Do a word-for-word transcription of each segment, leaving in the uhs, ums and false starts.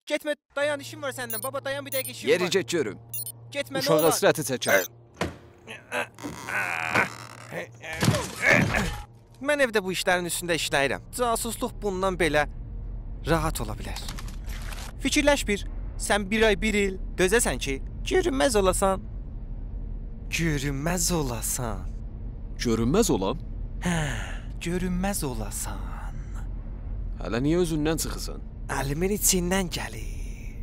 گئتمه، دایان، ایشیم وار سندن. بابا، دایان، بیر دقیقه ایشیم وار. یئری گئت گؤروم. گئتمه، نه اولار؟ اوشاغا حسرتی چکر. من ائوده بو ایشلرین اوستونده ایشله‌ییرم. جاسوسلوق بوندان بئله راحت اولا بیلر. فیکیرلش بیر، سن بیر آی، بیر ایل دؤزه‌سن کی، گؤرونمز اولاسان. گؤرونمز اولاسان. گؤرونمز اولام؟ هه، گؤرونمز اولاسان. هله نییه اؤزوندن چیخیرسان؟ الیمین ایچیندن گلیر.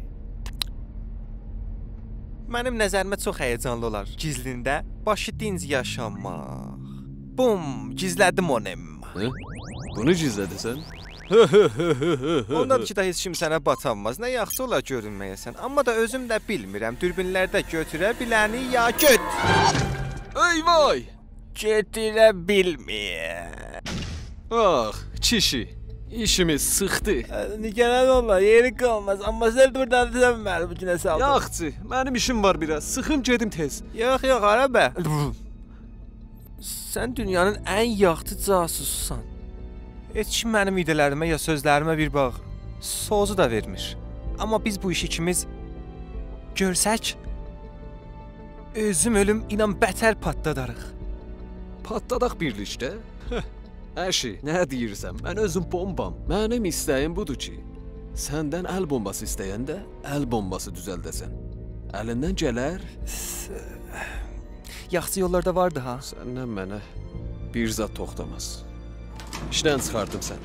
منیم نظریمه چوخ هیجانلی اولار گیزلینده باشی دینج یاشاماق. بوم، گیزله‌دیم اونو. هه؟ بونو گیزله‌دیسن؟ اوندان کی دا هئچ کیم سنه باتانماز. نه یاخشی اولار گؤرونمه‌یه‌سن. آمما دا اؤزوم ده بیلمیرم. دوربین‌لرده گؤتوره بیلنی یا گؤت. ای وای! گؤتوره بیلمه‌یه. آخ، کیشی، ایشیمیز سیخدی. اه، نگران اولما، یئری قالماز. آمما سن بورادا سن منی بو گونه سالدین. یاخشی، منیم ایشیم وار بیر آز. سیخیم گئدیم تئز. یوخ، یوخ، هارا به. سن دونیانین ان یاخشی جاسوسوسان. هئچ کیم منیم ایده‌لریمه یا سؤزلریمه بیر باخ، سؤزو ده وئرمیر. آمما بیز بو ایشی ایکیمیز گؤرسک، اؤزوم اؤلوم، اینان بتر پاتلاداریق. پاتلاداق بیرلیکده؟ هه، اشی، نه دئییرسن؟ من اؤزوم بومبام. منیم ایسته‌ییم بودور کی، سندن ال بومباسی ایسته‌ینده ال بومباسی دوزلده‌سن. الیندن گلر؟ یاخشی یوللار دا واردی ها. سندن منه بیر زاد توختاماز. ایشدن چیخارتدیم سنی.